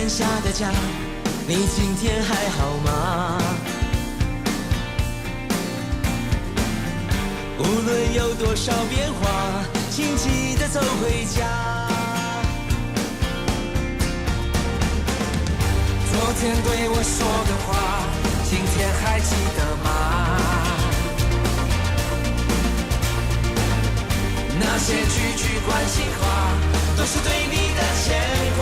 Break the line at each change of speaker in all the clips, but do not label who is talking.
下的家，你今天還好嗎？無論有多少變化，請記得走回家。昨天對我說的話，今天還記得嗎？那些句句關心話，都是對你的牽掛。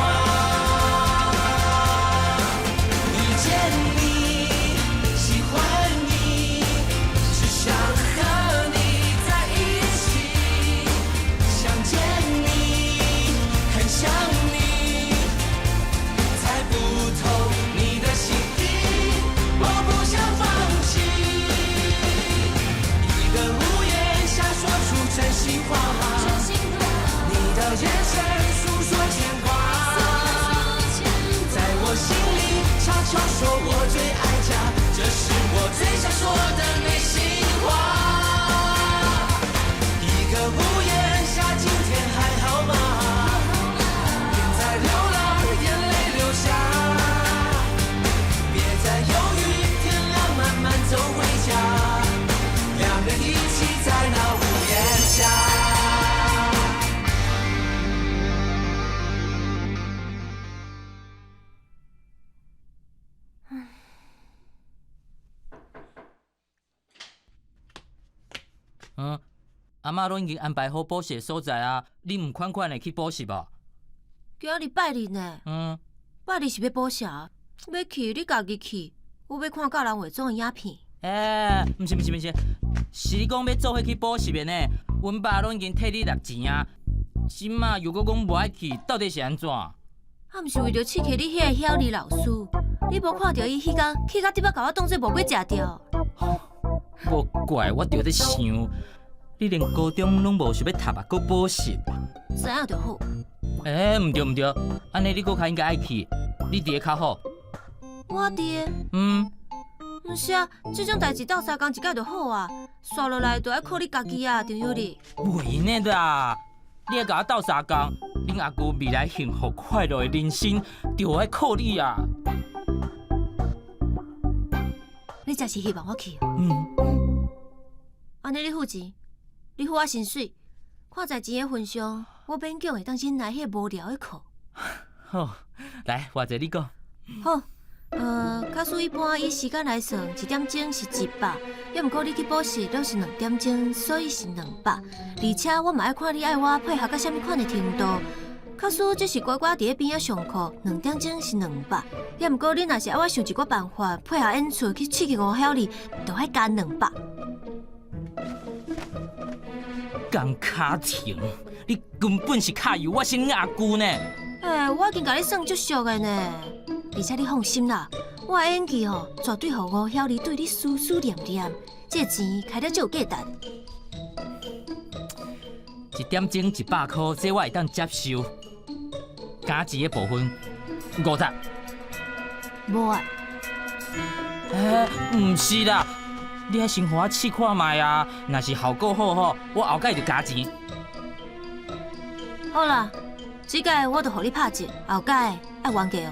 遇見你，喜歡你，只想和你在一起。想見你，很想你，猜不透你的心意，我不想放棄。一個屋檐下說出真心話，你的眼神訴說牽掛，在我心裡悄悄說我最愛家，這是我最想說的內心話。一個屋檐下，今天還好嗎？別再流浪，眼淚流下，別再猶豫，天亮慢慢走回家，兩人一起在那屋檐下。
嗯，阿嬤攏已經安排好補習的所在啊，你毋款款的去補習無？
今仔日拜日呢，拜日是欲補啥？欲去你家己去，我欲看教人化妝的影片。
欸，毋是毋是毋是，是你講欲做伙去補習的呢？阮爸攏已經替你納錢啊，這馬又閣講無愛去，到底是按怎？
啊，毋是為著刺激你彼個曉莉老師，你無看著伊彼工氣甲得欲共我當做無過食著？
無怪我著咧想，你連高中攏無想欲讀啊，閣補習？
知影就好。
欸，毋對毋對，按呢你閣較應該愛去，你佇咧較好。
我佇？
嗯。
毋是啊，這種代誌鬥相共一擺就好啊，紲落來就愛靠你家己啊，張有利。
袂呢啦，你愛共我鬥相共，恁阿舅未來幸福快樂的人生，就愛靠你啊。
你真是希望我去？
嗯。
按呢你付錢，你付我薪水，看在錢的份上，我勉強會當忍耐彼个無聊的課。
好，來，偌濟你講。
好，假使一般以時間來算，一點鐘是100，抑毋過你去補習攏是兩點鐘，所以是200。而且我嘛愛看你愛我配合到啥物款的程度。假使只是乖乖佇咧邊仔上課，兩點鐘是200，抑毋過你若是愛我想一寡辦法配合演出去刺激吳曉莉，就愛加兩百。
江卡婷，你根本是卡油，我是恁阿舅呢。
欸，我已經共你算足俗的呢，而且你放心啦，我的演技吼，絕對予吳曉莉對你思思念念，這個錢開得足有價值。
一點鐘100箍，這我會當接受。加錢的部分50。
無愛。
欸，毋是啦，你愛先予我試看覓啊！若是效果好吼，我後擺就加錢。
好啦，這擺我就予你拍折，後擺愛還價哦。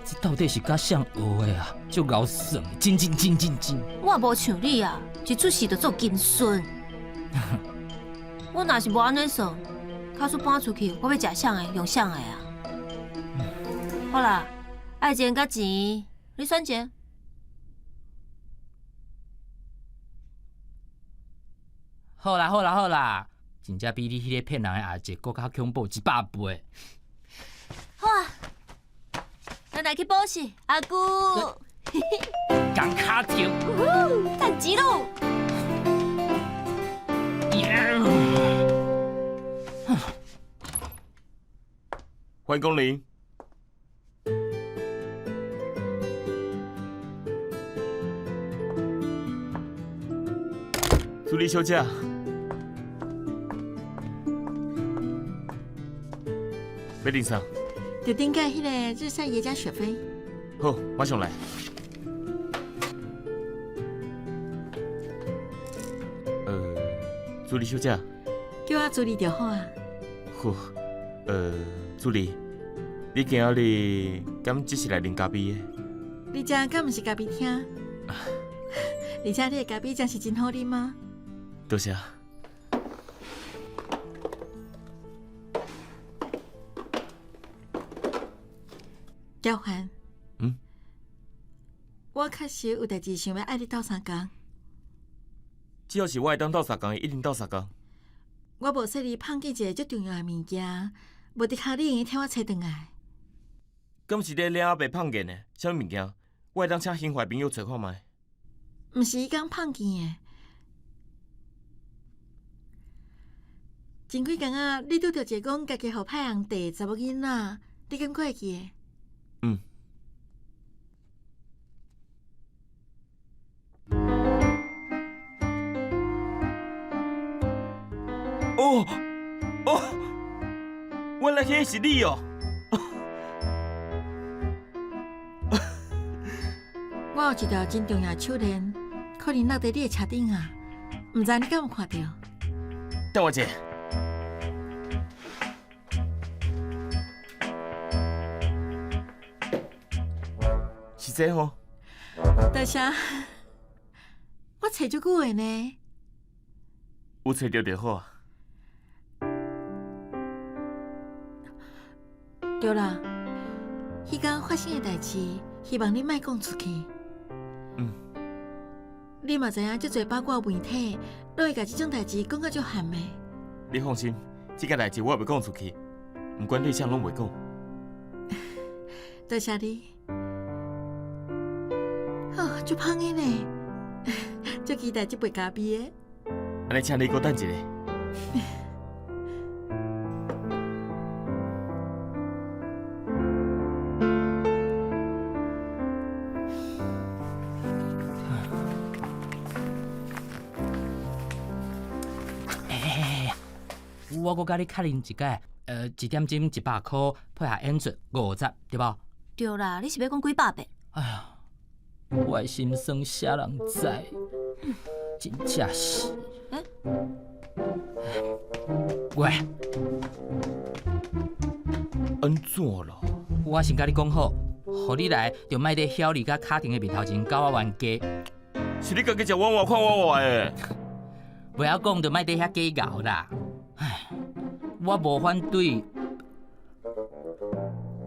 這到底是佮誰學的啊？足𠢕算的，真真真真真。
我無像你啊，一出世就做金孫。我若是無按呢算，假使搬出去，我欲食啥的，用啥的啊？好啦，愛情佮錢，你選一个。
好啦好啦好啦，真正比你彼个騙人的阿姐閣較恐怖100倍。
好啊，咱來去補習，阿舅。
江卡婷。
趁錢囉。
歡迎光臨。助理小姐，欲啉啥？
就頂個彼個日曬耶加雪菲。
好，馬上來。助理小姐，
叫我助理就好啊。
好，助理，你今仔日敢只是來啉咖啡的？
你這敢毋是咖啡廳？而且你的咖啡真是真好啉啊！
多謝。
焦凡，
嗯，
我確實有代誌想欲愛你鬥相共。
只要是我會當鬥相共的，一定鬥相共。
我無細膩放見一个足重要的物件，無的確你會用替我揣轉來。
敢是你領仔袂放見的？啥物物件？我會當請興華朋友揣看覓。
毋是伊講放見的。前幾工仔，你拄著一个講家己予歹人綴的查某囡仔，你敢閣會記得？
嗯。哦哦，原來彼是你哦！
我有一條真重要的手鏈，可能落佇你的車頂啊，毋知你敢有看著？
等我一下。是這吼？
多謝，我揣足久的呢。
有揣著就好啊。
對啦，彼工發生的代誌，希望你莫講出去。
嗯。
你嘛知影，足濟八卦媒體攏會共這種代誌講甲足譀的。
你放心，這件代誌我袂講出去，毋管對啥攏袂講。
多謝你。哦，足芳的呢，足期待這杯咖啡的。
按呢，請你閣等一下。
欸，我閣佮你確認一擺，一點鐘一百箍，配合演出50，對無？
對啦，你是欲講幾百遍？
哎呀，我的心酸啥人知？真正是。
欸？
喂，
按怎咯？
我先共你講好，予你來就莫佇曉莉佮卡婷的面頭前佮我冤家。
是你家己食碗碗看我活的。
袂曉講就莫佇遐假𠢕啦。唉，我無反對，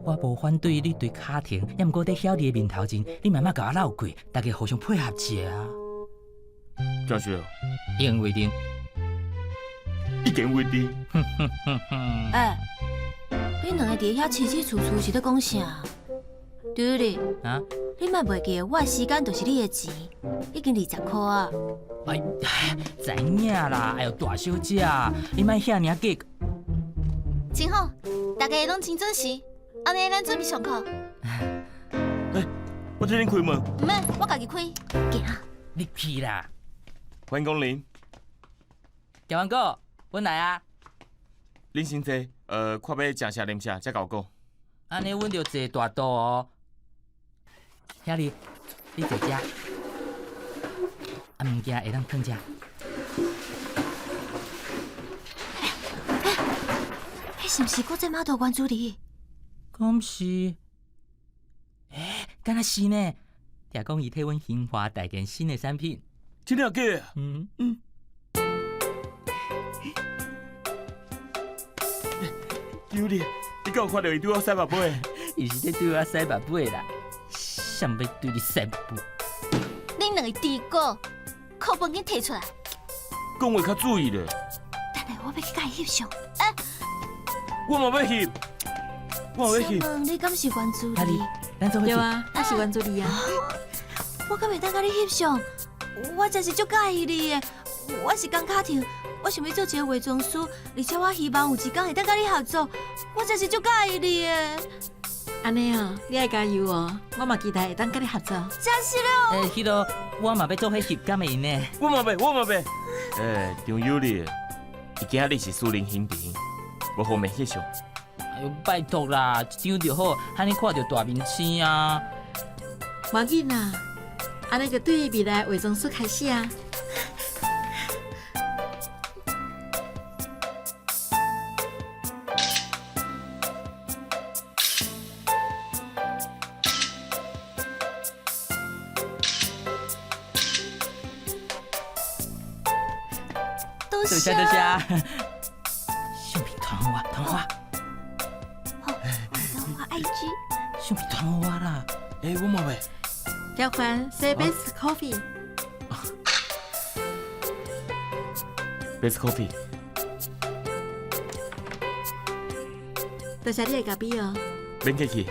我無反對你對卡婷，猶毋過佇曉莉的面頭前，你嘛莫共我鬧過，大家互相配合一下啊。
真是哦。
已經規定。
已經規定。
欸，恁兩个佇遐起起楚楚是咧講啥？對哩，
啊？
你莫袂記得，我的時間就是你的錢，已經20箍啊。
哎，知影啦，哎喲，大小姐，你莫遐爾計較。
真好，大家攏真準時，按呢咱準備上課。
欸，我替恁開門。
毋免，我家己開。
行。
入去啦。
歡迎光臨。
小王哥，阮來啊。
恁先坐，看欲食啥啉啥，才共我講。
按呢，阮就坐大桌哦。遐爾，你坐遮。啊，物件會當囥遮。
彼是毋是國際碼頭原主理？
敢是？欸，敢若是呢？聽講伊替阮興華代言新的產品。
真的假的？
嗯嗯。
尤里，你敢有看著伊對我使目尾？
伊是咧對我使目尾啦，誰欲對你使目尾？
恁兩个豬哥，課本緊提出來。
講話較注意咧。
等下我欲去共伊翕相。
欸，
我嘛欲翕，我嘛欲翕。
請問你敢是原主理？
咱做伙
對啊，我是原主理啊。
我敢會當共你翕相？我真是足佮意你的。我是江卡婷，我想欲做一个化妝師，而且我希望有一天會當佮你合作。我真是足佮意你的。
按呢哦，你愛加油哦！我嘛期待會當佮你合作。
真是了。
欸，彼个我嘛欲做伙翕，敢會用呢？
我嘛欲，我嘛欲。欸，張有利，伊今仔日是私人行程，無方便翕相。
哎喲，拜託啦，一張就好，予你看著大明星啊！
無要緊啦，按呢就對未來化妝師開始啊！
多謝多謝。相片傳予我，傳予我。
好，我 IG。
相片傳予我啦。
欸，我嘛袂。
交換 say best coffee。
Best coffee。
多謝你的咖啡哦。
免客氣，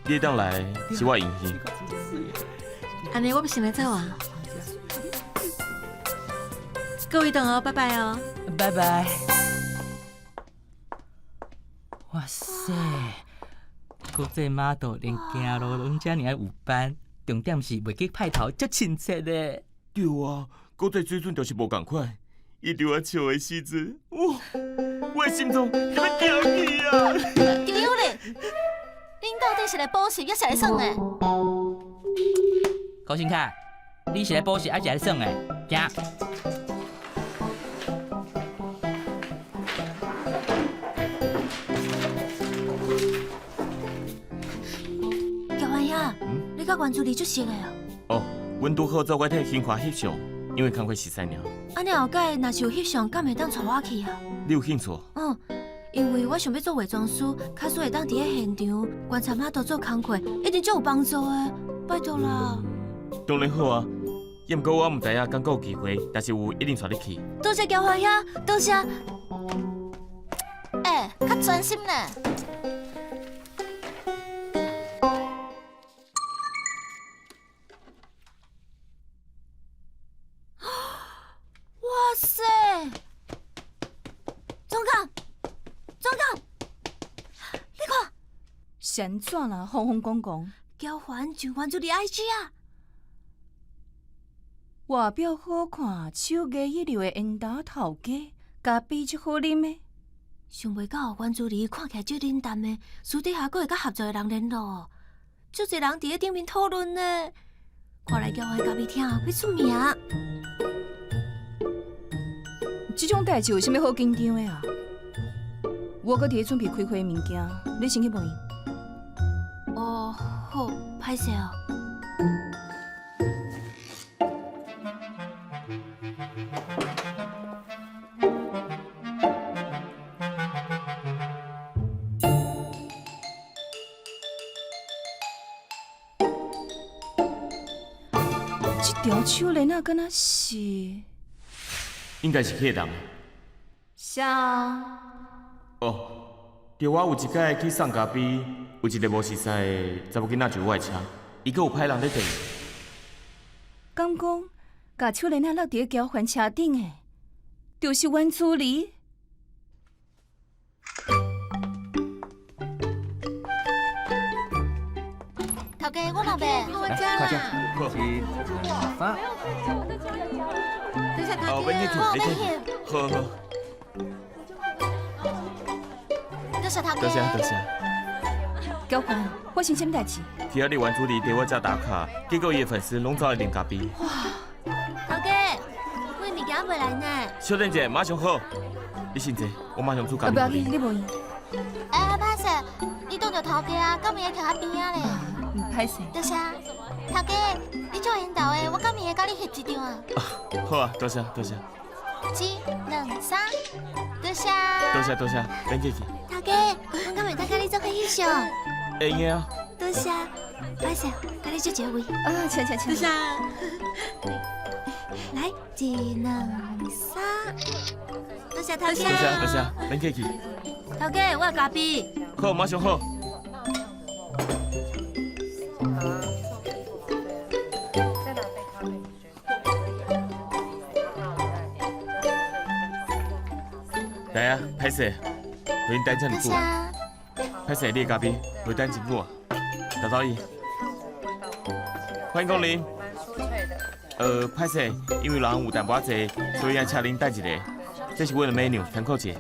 你會當來是我的榮幸。
按呢，我欲先來走啊。各位同學，拜拜哦。
拜拜。哇塞，國際 model 連行路攏遮爾仔有範，重點是袂記派頭，足親切的。
對啊，國際水準就是無仝款。伊對我笑的時陣，哇，我的心臟就欲跳起啊！
張友禮，恁到底是來補習，抑是來耍的？
高新凱，你是來補習，還是來耍的？行。
喬凡兄，你佮袁珠兒足熟的哦？
哦，阮拄好做伙替興華翕相，因為工課熟似爾。
按呢後擺若是有翕相，敢會當帶我去啊？
你有興趣？
嗯，因為我想欲做化妝師，假使會當佇咧現場觀察 model 做工課，一定足有幫助的。拜託啦！
當然好啊，抑毋過我毋知影敢閣有機會，但是有一定帶你去。
多謝喬凡兄，多謝。
欸，較專心咧。
哇塞！總監，總監，你看，
是按怎啦？風風光光，
喬凡上關注你 IG 啊！
外表好看，手藝一流的緣投頭家，咖啡足好啉的。
想袂到阮主理看起來足冷淡的，私底下閣會佮合作的人聯絡，足濟人佇咧頂面討論呢。看來喬凡咖啡廳欲出名。
這種代誌有啥物好緊張的啊？我閣佇咧準備開會的物件，你先去問伊。
哦，好，歹勢哦。
這條手鏈仔敢若是？
應該是彼個人。
啥？
哦，對，我有一擺去送咖啡，有一個無熟似的查某囡仔上我的車，伊閣有派人咧綴。
敢講，共手鏈仔落佇咧喬凡車頂的，就是阮主理。
頭家，我若袂，
我遮啦。
好，
一、三。
多謝頭
哦，免
家。
客氣，免客氣。好好。
多謝頭家。
多謝多謝。
喬凡，發生啥物代誌？
今仔日袁主理佇我遮打卡，結果伊的粉絲攏走來啉咖啡。
哇！頭家，我的物件猶未來呢。
小等者，馬上好。你先坐，我馬上煮咖啡。
不要緊，你無閒。
欸，歹勢，你擋著頭家啊，敢會徛較邊仔咧？
歹勢。
多謝。頭家，你足緣投的，我敢會共你翕一張啊？
好啊，多謝多謝。
一、兩、三，多謝。
多謝多謝，免客氣。
頭家，阮敢會當佮你做伙翕相？
會用的啊。
多謝，歹勢，共你借一個位。
啊，請請請。
多謝。
來，一、兩、三，多謝頭家。
多謝多謝，免客氣。
頭家，我的咖啡。
好，馬上好。來啊，歹勢，予恁等遮爾久。歹勢，你的咖啡，予等真久啊。豆豆姨，歡迎光臨。歹勢，因為人有淡薄仔濟，所以愛請恁等一下。這是阮的 menu，參考一下。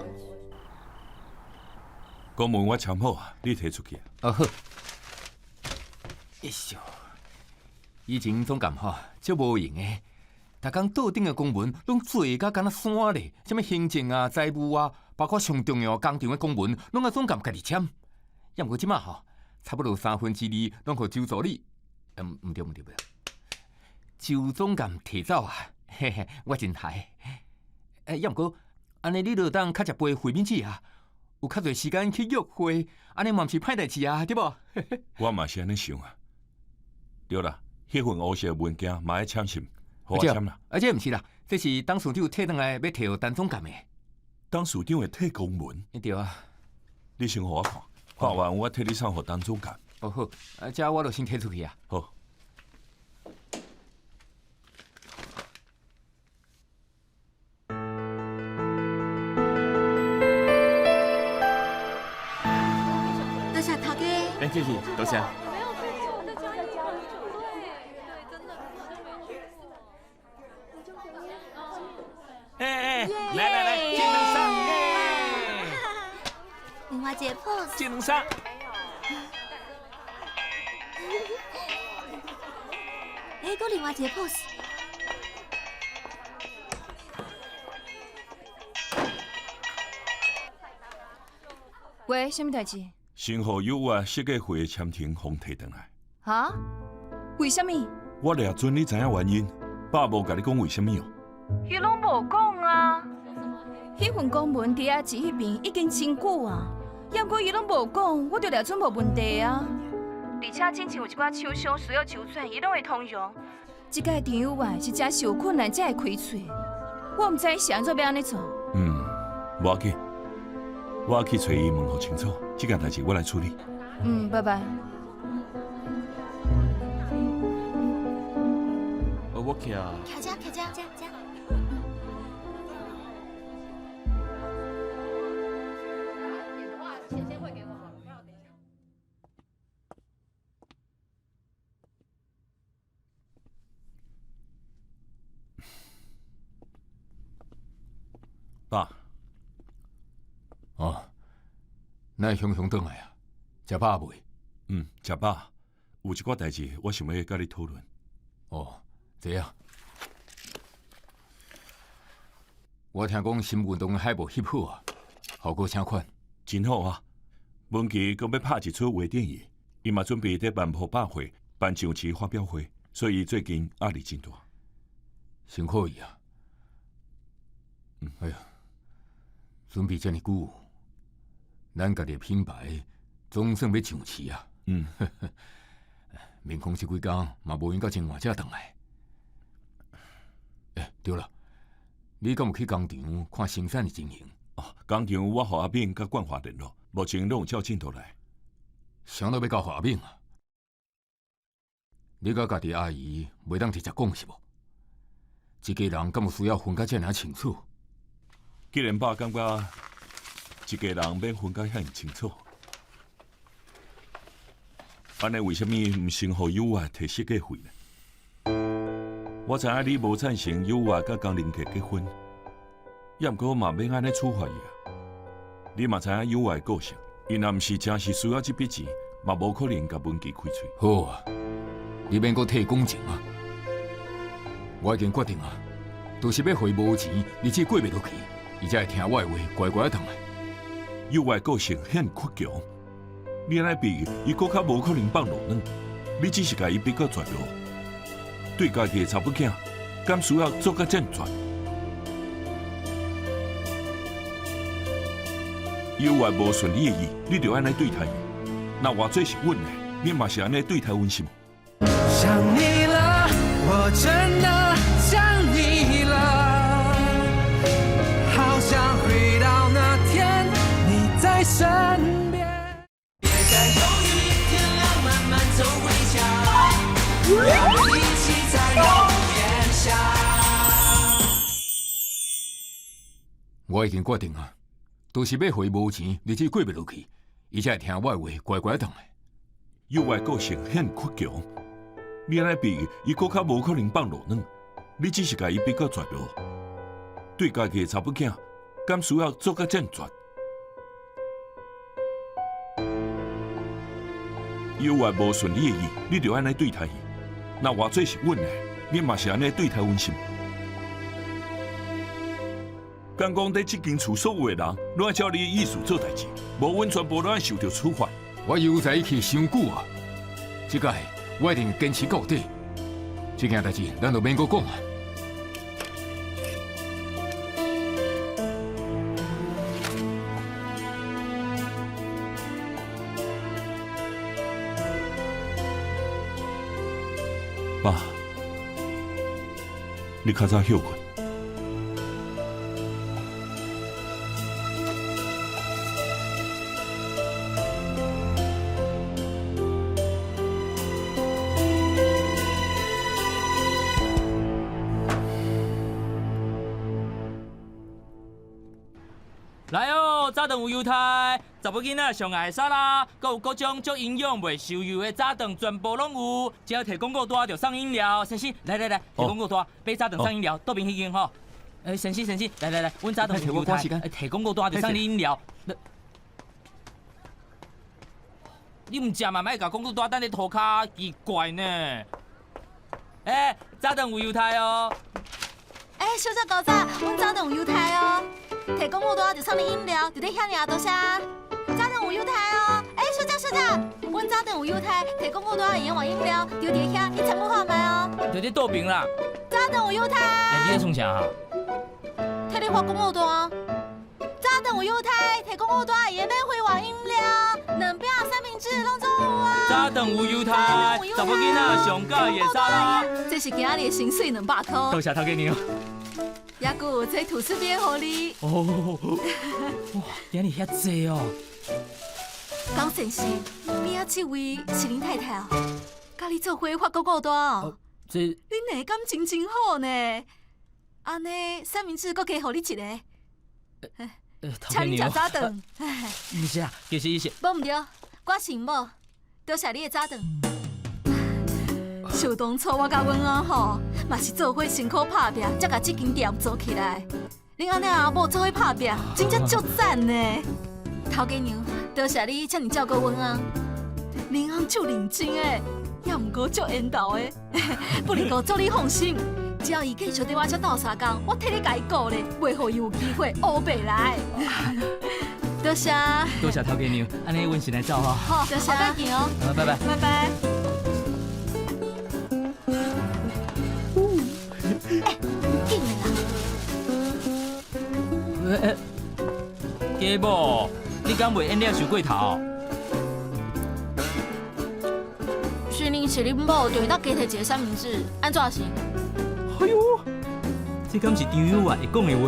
公文我簽好啊，你提出去啊。
哦好。哎喲，以前總監吼足無閒的，逐工桌頂的公文攏濟甲敢若山咧，啥物行政啊、財務啊，包括上重要工廠的公文，攏愛總監家己簽。抑毋過這馬吼，差不多2/3攏予周助理，毋對毋對毋對，周總監提走啊，嘿嘿，我真害。欸，抑毋過按呢你就當較食杯惠敏子啊，有較濟時間去約會，按呢嘛毋是歹代誌啊，對無？
我嘛是按呢想啊。對啦，彼份烏色文件嘛愛簽信，予我簽啦。
啊，這毋是啦，這是董事長提轉來欲提予陳總監的。
董事長會提公文？
對啊。
你先予我看，看完我替你送予董總監。
哦好，啊，這我就先提出去啊。
好。
多謝頭家。
欸，客氣，多謝。欸欸，來來來，這兩三，
另外一個 pose。
這兩三。
欸，閣另外一個 pose。
喂，啥物代誌？
先予友愛設計會的簽呈予提轉來。
哈？為啥物？
我掠準你知影原因，爸無共你講為啥物哦？
伊攏無講啊！彼份公文佇阿姊彼邊已經真久啊，猶毋過伊攏無講，我就掠準無問題啊。而且進前有一寡手續需要周轉，伊攏會通融。這擺陳友愛是誠受困難才會開喙，我毋知是按怎欲按呢做。
嗯，無要緊，我去揣伊問予清楚，這件代誌我來處理。
嗯，拜拜。
我徛。
徛遮，徛遮，遮遮。
爸，
哦，咱雄雄轉來啊，食飽未？
嗯，食飽。有一寡代誌，我想欲佮你討論。
哦，這樣。我聽講新運動的海報翕好啊，效果啥款？
真好啊！文琪閣欲拍一齣微電影，伊嘛準備佇萬坡百貨辦上市發表會，所以最近壓力真大。
辛苦伊啊！嗯，哎呀，準備遮爾久，咱家己的品牌總算欲上市啊！
嗯，
面孔這幾工嘛無閒到清華才轉來。欸，對啦，你敢有去工廠看生產的情形？
哦，工廠我予阿敏佮冠華聯絡，目前攏有照進度來。
啥都欲交予阿敏啊？你佮家己阿姨袂當直接講是無？一家人敢有需要分甲遮爾清楚？
既然爸感覺一家人免分甲遐爾清楚，按呢為啥物毋先予友愛提設計費呢？我知影你無贊成友愛佮江林杰結婚，猶毋過嘛免按呢處罰伊啊。你嘛知影友愛個性，伊若毋是誠實需要這筆錢，嘛無可能共文琪開喙。
好啊，你免閣替伊講情啊！我已經決定啊，就是欲予伊無錢，日子過袂落去，伊才會聽我的話，乖乖轉來。
友愛個性遐爾倔強，你按呢逼伊，伊閣較無可能放落軟。你只是共伊逼到絕路，對家己的查某囝，敢需要做甲遮爾絕？友愛無順你的意，你就按呢對待伊。若換做是阮的，你嘛是按呢對待阮是無？
想你了，我真的想你了，好想回到那天你在身邊。別再猶豫，天亮慢慢走回家，讓我們一起在屋檐下。
我已經決定啊，就是欲予伊無錢，日子過袂落去，伊才會聽我的話，乖乖轉來。
友愛個性遐爾倔強，你按呢逼伊，伊閣較無可能放落軟。你只是共伊逼到絕路，對家己的查某囝，敢需要做甲遮爾絕？友愛無順你的意，你就按呢對待伊。若換做是阮的，你嘛是按呢對待阮是無？敢講佇這間厝所有的人，攏愛照你的意思做代誌，無阮全部攏愛受著處罰。
我悠哉去傷久啊，這擺我一定堅持到底。這件代誌咱就免閣講啊。
你較早歇睏。
來哦，早頓有猶太，查某囡仔上愛的沙拉，閣有各種足營養袂受油的早頓，全部攏有。只要提廣告單就送飲料。先生，來來來，提廣告單，買早頓送飲料，倒邊彼間吼。欸，先生先生，來來來，阮早頓有猶太，提廣告單就送你飲料。你毋食嘛，莫共廣告單等咧塗跤，奇怪呢。欸，早頓有猶太哦。
欸，小姐古早，阮早頓有猶太哦。提廣告單就送你飲料，就佇遐爾多謝。早頓有猶太哦，欸，小姐小姐，阮早頓有猶太，提廣告單會用換飲料，就佇遐，你參考看覓哦。
就佇倒爿啦。
早頓有猶太。
欸，你咧創啥啊？
替你發廣告單。早頓有猶太，提廣告單會用免費換飲料，兩餅三明治攏總有啊。
早頓有猶太，查某囡仔上喜歡的沙拉。
這是今仔日的薪水200箍。
多謝頭家娘。
也閣有這吐司邊予你。
哦，哇，今日遐濟哦。
江先生，邊仔這位是恁太太哦，佮你做伙發廣告單哦。
這
恁兩個感情真好呢。按呢，三明治閣加予你一個。請你食早頓。
毋是啊，其實伊是。
無毋對，我是某，多謝你的早頓。想當初我佮阮翁吼，嘛是做伙辛苦拍拚，才共這間店做起來。恁按呢阿某做伙拍拚，真正足讚呢。頭家娘，多謝你遮爾照顧阮翁。恁翁足認真的，也毋過足緣投的，不能夠做你放心。只要伊繼續佇我遮鬥相共，我替你共伊顧咧，袂予伊有機會烏白來。多謝。
多謝頭家娘，按呢阮先來走吼。
好，多謝。再見哦。
拜拜。
拜拜。欸，緊的啦！
欸，家某，你敢袂演了傷過頭？
雖然是恁某，就會當加提一個三明治，按怎是？
哎喲，這敢是張友月會講的話？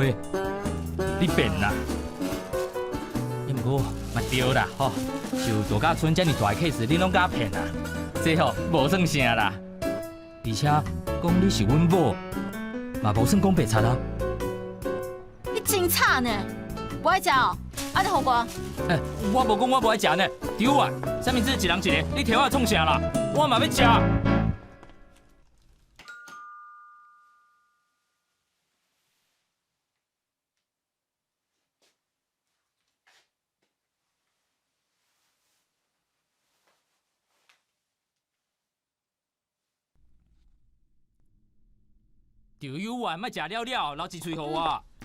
你變啦！也毋過嘛對啦，吼，像度假村遮爾大的 case，你攏敢騙啊？這吼無算啥啦，而且講你是阮某，嘛無算講白賊啊！
你真慘呢，無愛食哦，按呢予我。
欸，我無講我無愛食呢，張友月，三明治一人一个，你提我創啥啦？我嘛欲食。張友月，莫食了了，留一喙予我。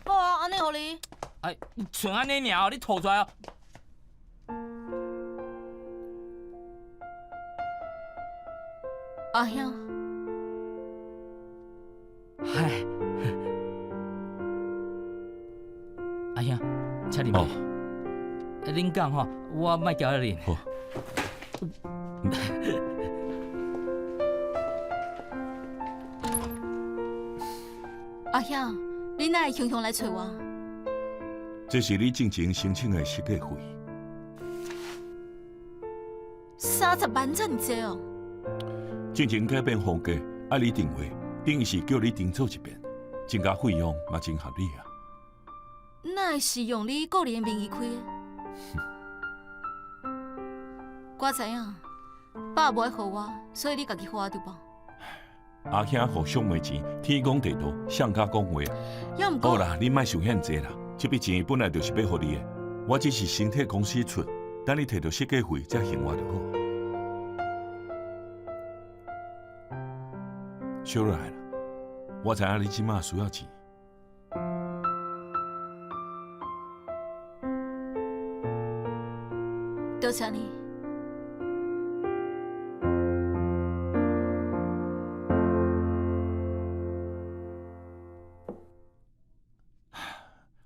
好啊，按呢予你。
哎，賰按呢爾，你吐出來哦。
阿兄。
嗨，阿兄，請啉。哦。恁講吼，我莫交你啉。
好。
阿兄，你哪會雄雄來揣我？
這是你進前申請的設計費。
30萬遮爾濟哦！
進前改變風格，愛你定位，等於是叫你重做一遍，增加費用嘛真合理啊。
哪會是用你個人的名義開的？我知影，爸無愛予我，所以你家己花對無？
阿兄予小妹錢，天公地道，誰敢講話？
也毋過
好啦，你莫想遐濟啦，這筆錢本來就是欲予你的，我只是先替公司出，等你提著設計費才還我就好。收落來啦，我知影你這馬需要錢。
多謝你。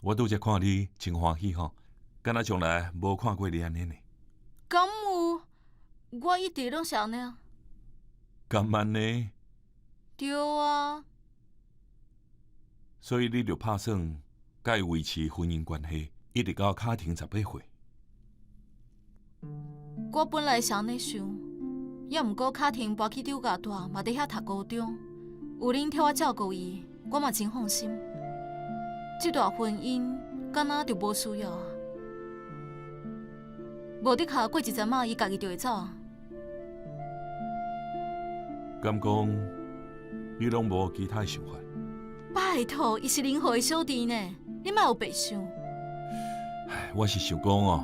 我拄才看你真歡喜吼，敢若從來無看過你按呢呢。
敢有？我一直攏是按呢啊。
敢按呢？
對啊。
所以你著拍算共伊維持婚姻關係，一直到卡婷18歲。
我本來是按呢想，猶毋過卡婷搬去張家蹛，嘛佇遐讀高中，有恁替我照顧伊，我嘛真放心。這段婚姻敢若就無需要啊？無的確過一陣仔，伊家己就會走啊。
敢講你攏無其他想法？
拜託，伊是林浩的小弟呢，你莫有白想。
唉，我是想講哦，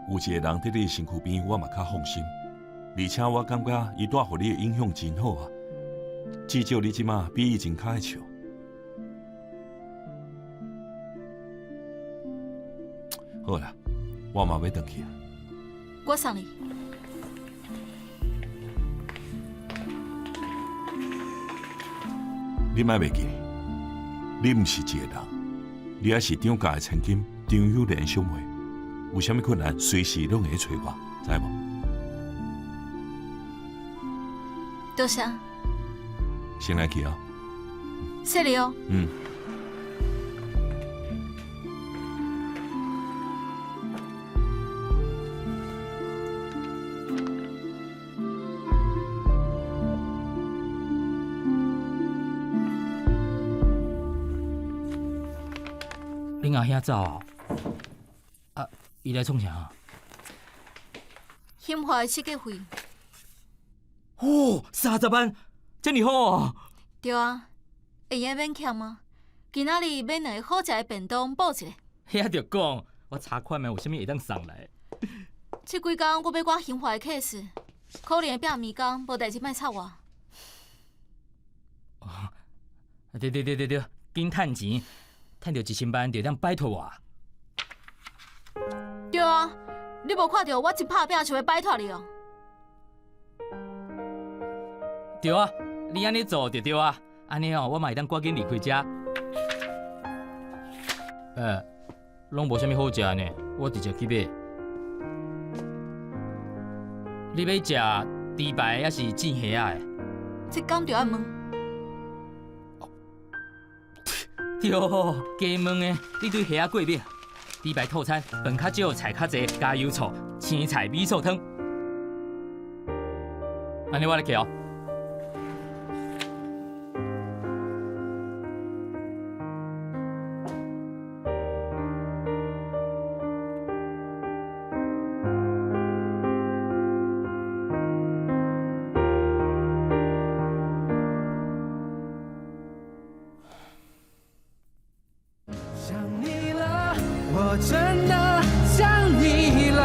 有一個人佇你身軀邊，我嘛較放心。而且我感覺伊帶予你的影響真好啊，至少你這馬比以前較愛笑。好啦，我嘛欲轉去啊。
我送你。
你莫袂記，你毋是一個人，你還是張家的千金張幼蓮小妹，有啥物困難，隨時攏會揣我，知無？
多謝。
先來去啊。
謝你哦。
嗯。
恁阿兄走啊？啊，伊來創啥？
興華的設計費。
哦，30萬，這爾好哦。
對啊，會用免欠嗎？今仔日買兩個好食的便當補一下。
遐著講，我查看覓有啥物會當送來。
這幾工我欲趕興華的 case，可能會變暝工，無代誌莫插我。
哦，對對對對對，緊趁錢。趁著1000萬就會當擺脫我。
對啊，你無看著我真拍拚想欲擺脫你哦。
對啊，你按呢做就對啊，按呢哦，我嘛會當趕緊離開遮。欸，攏無啥物好食呢，我直接去買。你欲食豬排抑是煎蝦仔的？
這敢著愛問？
對，加問的，你對蝦仔過敏。豬排套餐，飯較少，菜較濟，加油醋，青菜米素湯。按呢我來去哦。
想你了，我真的想你了，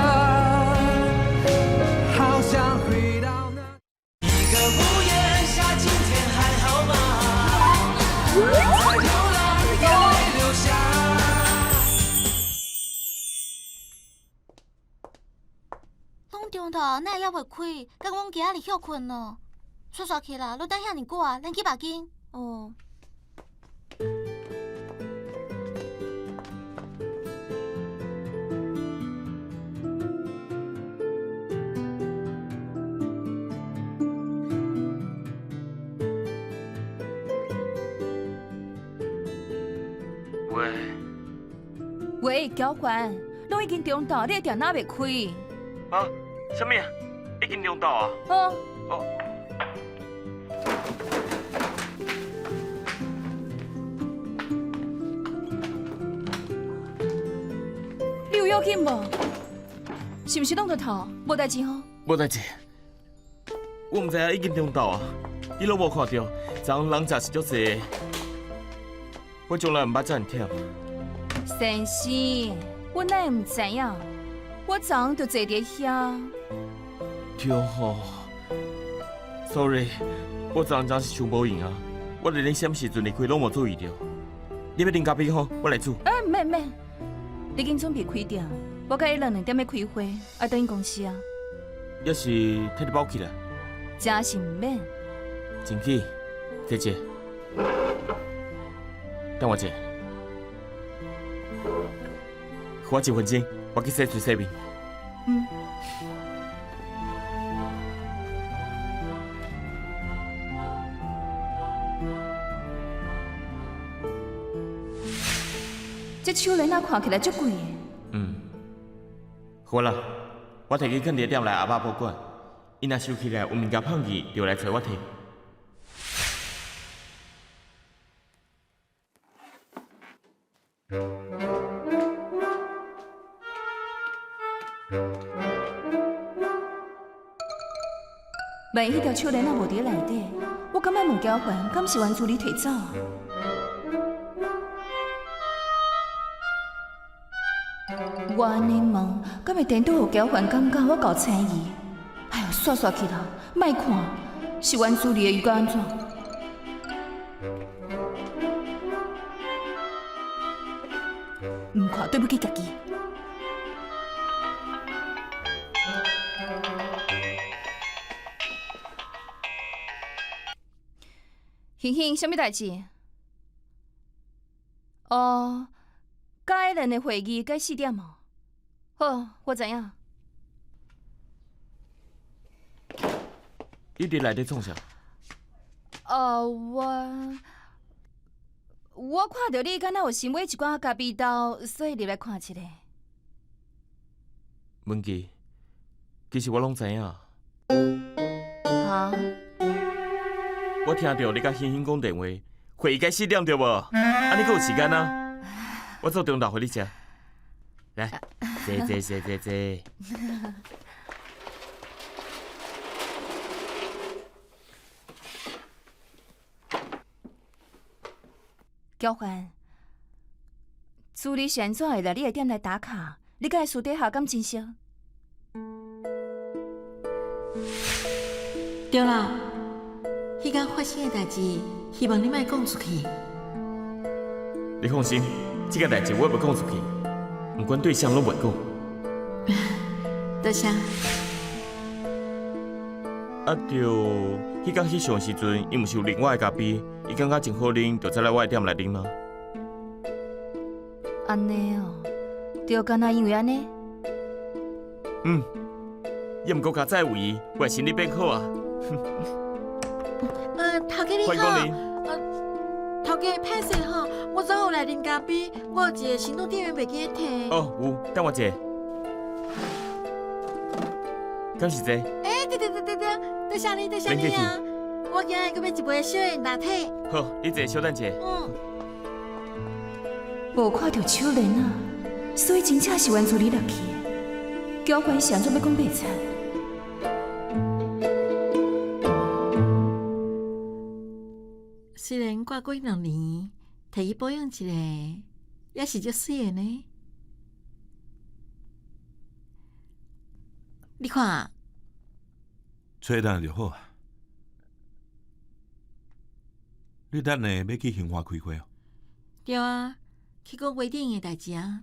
好想回到那一個屋檐下，今天還好嗎？在流浪，眼淚流下。
攏中晝，哪會猶未開？敢阮今仔日歇睏咯？煞煞去啦，你等遐爾久啊，咱去別間。
哦。
喂。
喂，喬凡，攏已經中晝，你的店哪袂開？
啊？啥物啊？已經中晝啊？
哦。
哦。
你有要緊無？是毋是弄著頭？無代誌吼？
無代誌。我毋知影已經中晝啊！你攏無看著，昨昏人真是足濟，我從來毋捌遮爾忝。
先生，我哪會毋知影？我昨昏就坐佇遐。
對吼，sorry，我昨昏真是傷無閒啊！我連你啥物時陣離開攏無注意著。你欲啉咖啡吼，我來煮。
欸，毋免毋免，你緊準備開店，我佮伊兩點欲開會，愛轉去公司啊。
抑是替你包起來？
真是毋免。
真去，坐者，等我一下，予我一分鐘，我去洗喙洗面。
嗯。這手鏈仔看起來足貴的。
嗯，好啦，我提去囥佇店內阿爸保管。伊若收起來有物件放去，就來揣我提。
萬一彼條手鏈仔無佇內底，我敢愛問交還，敢是原助理提走啊？我按呢問，敢會顛倒予交還感覺我夠猜疑？哎喲，煞煞去啦，莫看，是原助理的又該按怎？毋看，對不起家己。欣欣，啥物代誌？哦，甲埃倫的會議改4點哦。好，我知影。
你佇內底創啥？
哦，我看著你敢若有新買一寡咖啡豆，所以入來看一下。
文琪，其實我攏知影。
哈？
我聽著你佮欣欣講電話，會議改4點對無？按呢閣有時間啊？我做中晝予你食。來，坐坐坐坐坐。
嬌環，助理是按怎會來你的店來打卡？你佮伊私底下敢真熟？
對啦，彼工發生的代誌，希望你莫講出去。
你放心，這個代誌我袂講出去，毋管對誰攏袂講。
多謝。
啊對，彼工翕相的時陣，伊毋是有啉我的咖啡，伊感覺真好啉，就再來我的店來啉啊。
按呢哦，就敢若因為按呢？
嗯，也毋過較早有伊，我的生理變好啊。
頭家你好。
歡迎光臨。
頭家歹勢吼，我昨有來啉咖啡，我有一個行動電源袂記得提。
哦，有，等我一下。敢是這？
欸，對對對對對，多謝你，多謝你啊！我今日閣買一杯小的拿鐵。
好，你坐，稍等一下。
嗯。
無看著手鏈啊，所以真正是原助理落去的。交關是按怎欲講白賊？
雖然過過兩年，提去保養一下，也是足媠的呢。你看，
揣來就好啊。你等下欲去興華開會哦？
對啊，去講微電影的代誌啊。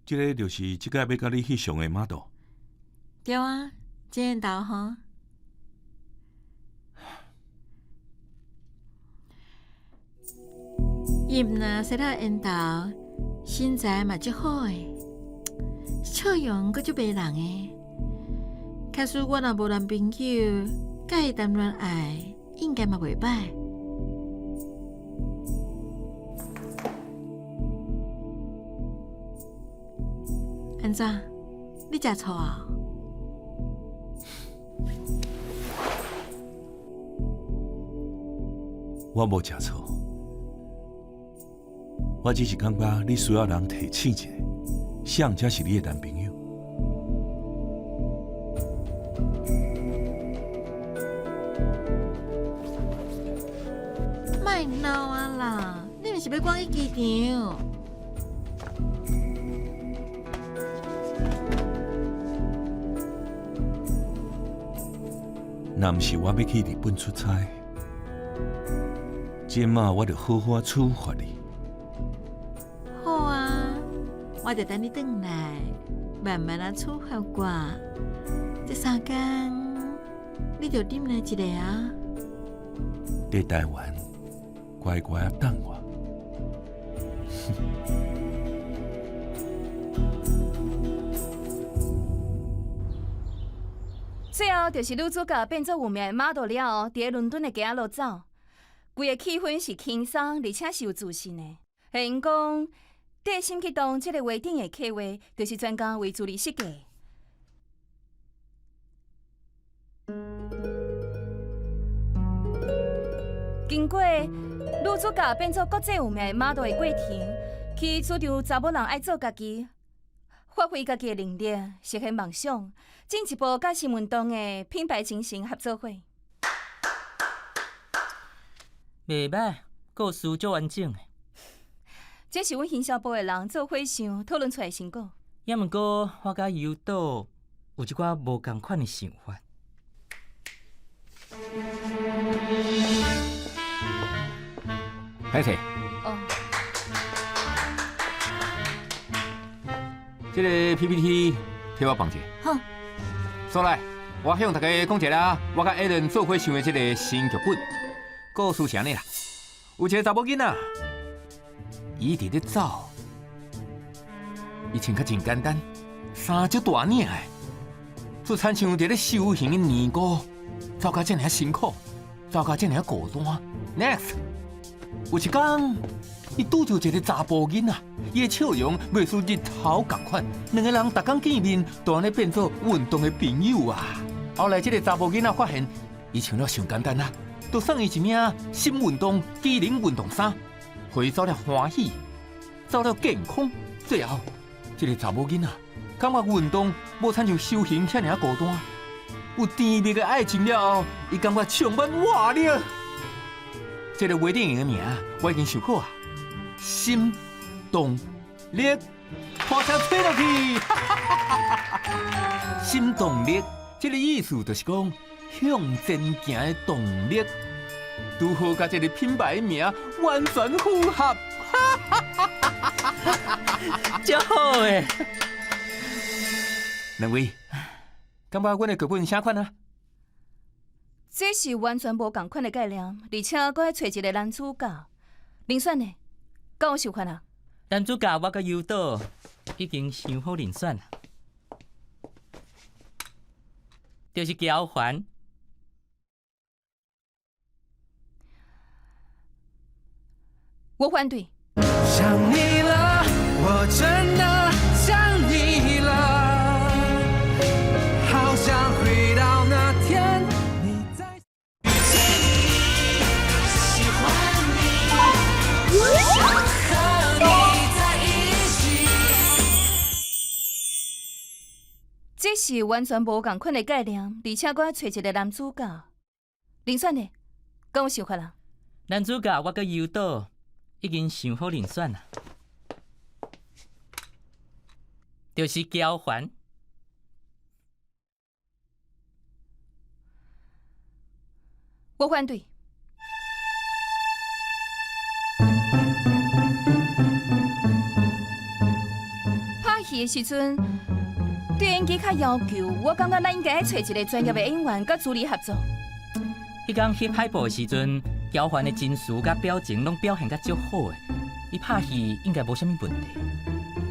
這个就是這擺欲佮你翕相的 model。
對啊，真緣投吼。伊毋若生了緣投，身材嘛足好的，笑容閣足迷人的。假使我若無男朋友，佮伊談戀愛，應該嘛袂䆀。按怎？你食醋啊？
我無食醋，我只是感覺你需要人提醒一下，誰才是你的男朋友。
莫鬧啊啦！你毋是欲趕去機場？
若毋是我欲去日本出差，這馬我就好好處罰你。
好啊，我就等你轉來，慢慢仔處罰我。這三工，你就忍耐一下啊。
佇台灣，乖乖仔等我。
最後就是女主角變做有名的 model 了後，佇咧倫敦的街仔路走，規个氣氛是輕鬆，而且是有自信的。下因講，帶心去動這个畫頂的計畫，就是專工為助理設計。經過女主角變做國際有名的 model 的過程，去主張查某人愛做家己，發揮家己的能力，實現夢想，進一步佮新運動的品牌精神合做伙。
袂歹，故事足完整的。
這是阮行銷部的人做伙想討論出來的成果。
猶毋過，我佮優斗有一寡無仝款的想法。
歹勢。
哦。
這个 PPT 替我放者。
好。
所來，我向大家講一下，我佮 Alan 做伙想的這个新劇本。故事是按呢啦，有一个查某囡仔，伊佇咧走，伊穿較真簡單，衫足大領的，就親像佇咧修行的尼姑，走甲遮爾辛苦，走甲遮爾孤單。Next，有一工，伊拄著一个查埔囡仔，伊的笑容袂輸日頭仝款，兩个人逐工見面，就按呢變做運動的朋友啊。後來這个查埔囡仔發現，伊穿了上簡單啊。就送伊一領新運動機能運動衫，予伊走了歡喜，走了健康。最後，這个查某囡仔感覺運動無親像修行遐爾孤單，有甜蜜的愛情了後，伊感覺充滿活力。這个微電影的名我已經想好啊，心動力，破車吹落去，心動力，這个意思就是講向前行的動力。拄好佮這个品牌名完全符合，
足好欸！
兩位，感覺阮的劇本啥款啊？
這是完全無仝款的概念，而且閣愛揣一个男主角，人選呢？敢有想法啊？
男主角我佮優斗已經想好人選啦，就是喬凡。
我反對。
想你了，我真的想你了，好想回到那天你在。遇見你，喜歡你，想和你在一起。
這是完全無仝款的概念，而且閣愛揣一个男主角，人選呢？敢有想法啊？
男主角我佮優斗已經想好人選啦，就是喬凡。
我反對。拍戲的時陣，對演技較要求，我感覺咱應該愛揣一个專業的演員，佮助理合作。
彼工翕海報的時陣，喬凡的情緒佮表情攏表現甲足好的，伊拍戲應該無啥物問題。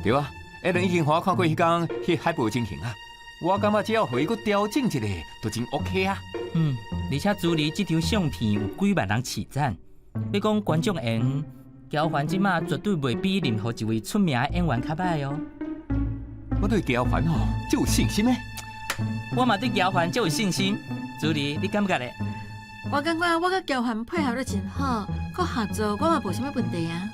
對啊，Alan 已經予我看過彼工翕海報的情形啊，我感覺只要予伊閣調整一下，就真 OK 啊。
嗯，而且朱莉這張相片有幾萬人揤讚，欲講觀眾緣，喬凡這馬絕對袂比任何一位出名的演員較䆀哦。
我對喬凡吼足有信心的，
我嘛對喬凡足有信心。朱莉，你感覺咧？
我感覺我佮喬凡配合得真好，閣合作我嘛無啥物問題啊。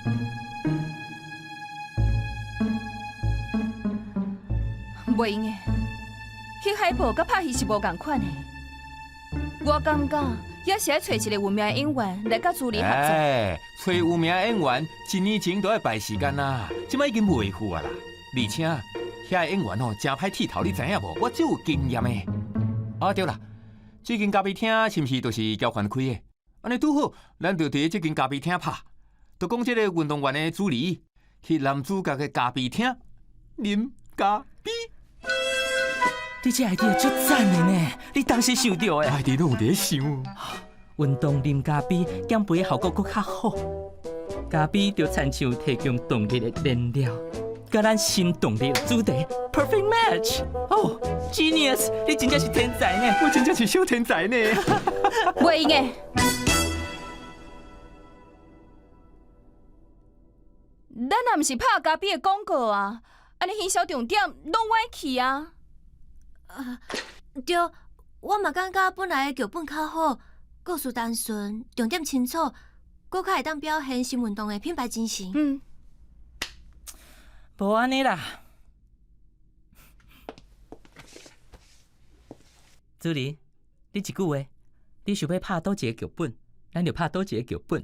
袂用的，翕海報佮拍戲是無仝款的。我感覺也是愛揣一个有名的演員來佮朱莉合作。
哎，揣有名的演員，一年前都愛排時間啦，這擺已經袂赴啊啦。而且，遐个演員吼誠歹剃頭，你知影無？我足有經驗的。啊對啦，這間咖啡廳是毋是就是喬凡開的？按呢拄好，咱就佇這間咖啡廳拍，就講這个運動員的助理去男主角的咖啡廳啉咖啡。
你這 idea 足讚的呢！你當時想著的？
哎，你攏有佇咧想。
運動啉咖啡，減肥的效果閣較好。咖啡就親像提供動力的燃料，佮咱心動力的主題 perfect match。哦，genius！你真正是天才呢！
我真正是小天才呢。
袂用的。咱也毋是拍咖啡的广告啊，按呢行销重点拢歪去啊。
啊，对，我嘛感觉本来的剧本较好，故事单纯，重点清楚，阁较会当表现新运动的品牌精神。
嗯，
无按呢啦。主理，你一句话，你想欲拍佗一个剧本，咱就拍佗一个剧本。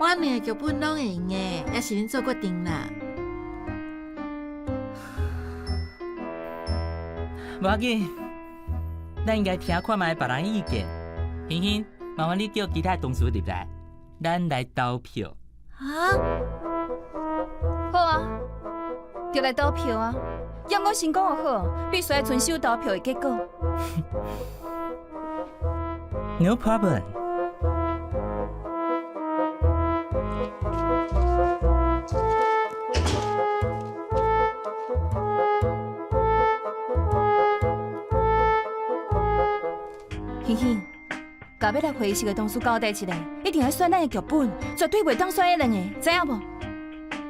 我两个剧本拢会用的，也是恁做决定啦。
无要紧，咱应该听看觅别人意见。欣欣，麻烦你叫其他同事入来，咱来投票。
啊？
好啊，就来投票啊！要我先讲好，必须爱遵守投票的结果。
No problem。
欣欣，共欲来会议室的同事交代一下，一定爱选咱的剧本，绝对袂当选彼两个，知影无？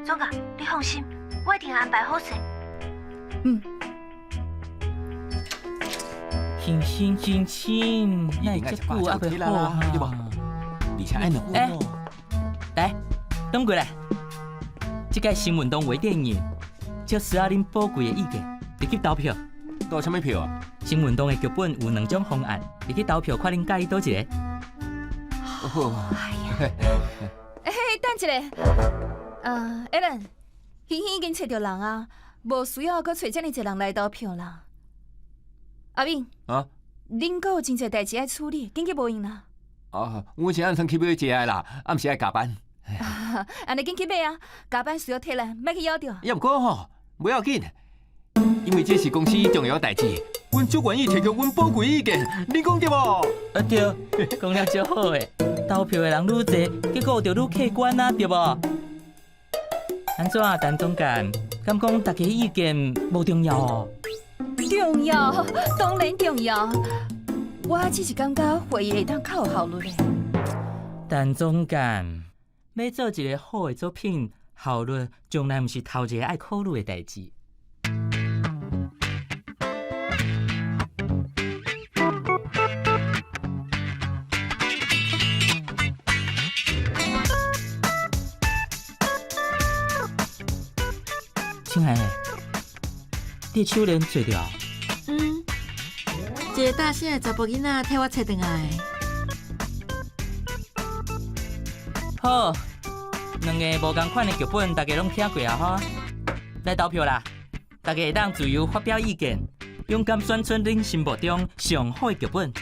总监，你放心，我一定安排好势。
嗯。
欣欣欣欣，哪会遮久犹未好啊？
对无？而且爱两
欸，来，转过来。这届新运动微电影，就需要恁宝贵的意见，入去投票。
投啥物票啊？
新运动的剧本有两种方案，入去投票，看恁佮意佗一个。
哦。
欸，等一下，Alan，欣欣已经揣著人啊，无需要阁揣遮尔济人来投票啦。阿敏，
啊，
恁阁有真济代志爱处理，紧去无闲啦。
啊，阮是按算去买食的啦，啊，毋是爱加班。
按呢紧去买啊，加班需要体力，莫去枵著。
也毋过吼，无要紧，因为这是公司重要代志，阮足愿意提供阮宝贵意见，你讲对无？
啊对，讲了足好的，投票的人愈济，结果就愈客观啊，对无？按怎啊，陈总监，敢讲大家意见无重要哦？
重要，当然重要。我只是感觉会议会当较有效率的。
陈总监，欲做一个好的作品，效率从来毋是头一个爱考虑的代志。亲爱的，你的手链做著啊？
嗯，一个大声的查埔囡仔替我揣转来。
好，两个无仝款的剧本，大家拢听过啊吼。来投票啦！大家会当自由发表意见，勇敢选出恁心目中上好的剧本。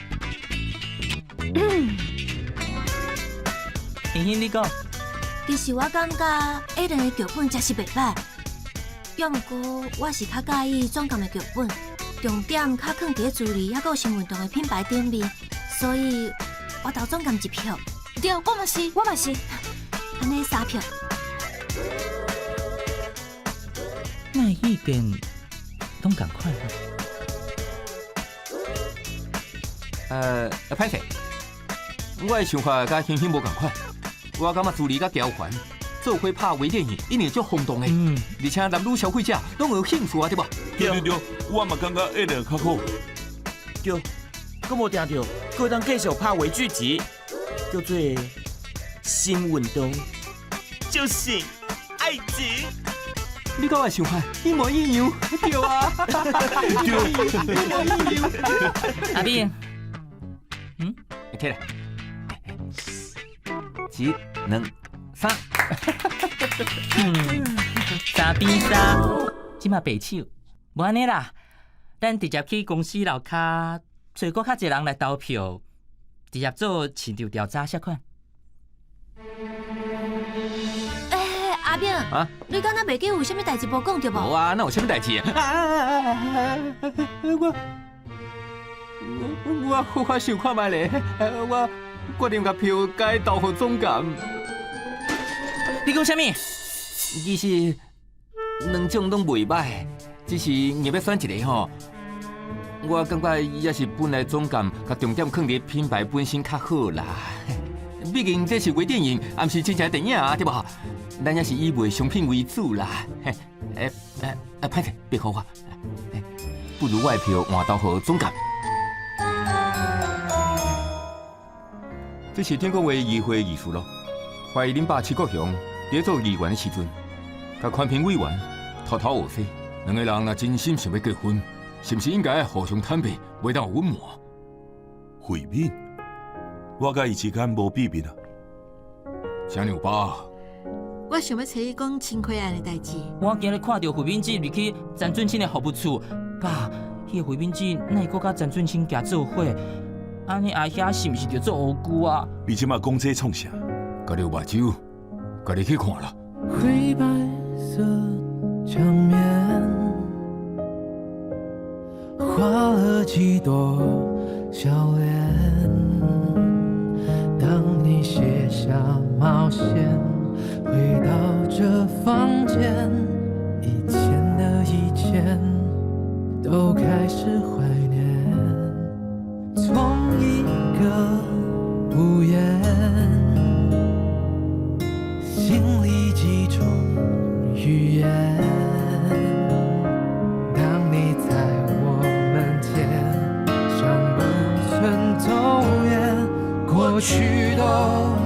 欣欣，你讲。
其实我感觉彼两个剧本真是袂䆀。犹毋过，我是较佮意总监的剧本，重点较囥伫咧助理，犹阁有新运动的品牌顶面，所以我投总监一票。对，我嘛是，
我嘛是，
按呢三票。
那意见拢仝款啊？
歹势，我的想法佮欣欣无仝款，我感觉助理佮乔凡做伙拍微电影，一定足轰动的，而且男女消费者拢有兴趣啊，对无？
对对对，我嘛感觉彼个较好。
对，阁无定著，阁会当继续拍微剧集，叫做新运动，就是爱情。
你佮我的想法一模一样，对啊，对，一模一样。
阿敏，
嗯，你睇来，一、两、三。
三比三，这马白手，无按呢啦，咱直接去公司楼跤，揣阁较济人来投票，直接做市场调查啥款。
欸，阿敏，
啊，
你敢若袂记有啥物代志无讲著无？
无啊，哪有啥物代志啊？我好好想看觅咧，我决定共票改投予总监。
你讲啥物？
其实两种拢袂䆀，只是硬欲选一个吼。我感觉也是本来总监共重点囥伫品牌本身较好啦。畢竟這是微電影，毋是真正電影啊，對無？咱也是以賣商品為主啦。欸欸欸，歹勢，別予我，不如我的票換投予總監。這是頂個月議會議事錄，懷疑恁爸徐國雄佇咧做議員的時陣，共寬頻委員偷偷學說，兩個人若真心想欲結婚，是毋是應該互相坦白，袂當有隱瞞？
慧敏，我佮伊之間無秘密啊。
請你有爸。
我想欲揣你講清虧案的代誌。
我今日看著惠敏姊入去陳俊卿的服務處，爸，彼個惠敏姊哪會閣佮陳俊卿行做伙？按呢阿兄是毋是著做烏龜啊？
你這馬講這創啥？
家己有目睭，家己去看啦。
灰白色牆面，畫了幾朵笑臉。當你卸下帽線，回到這房間，以前的一切都開始懷念。從一個屋檐，心裡幾種語言。當你在我門前，尚不曾走遠，過去都。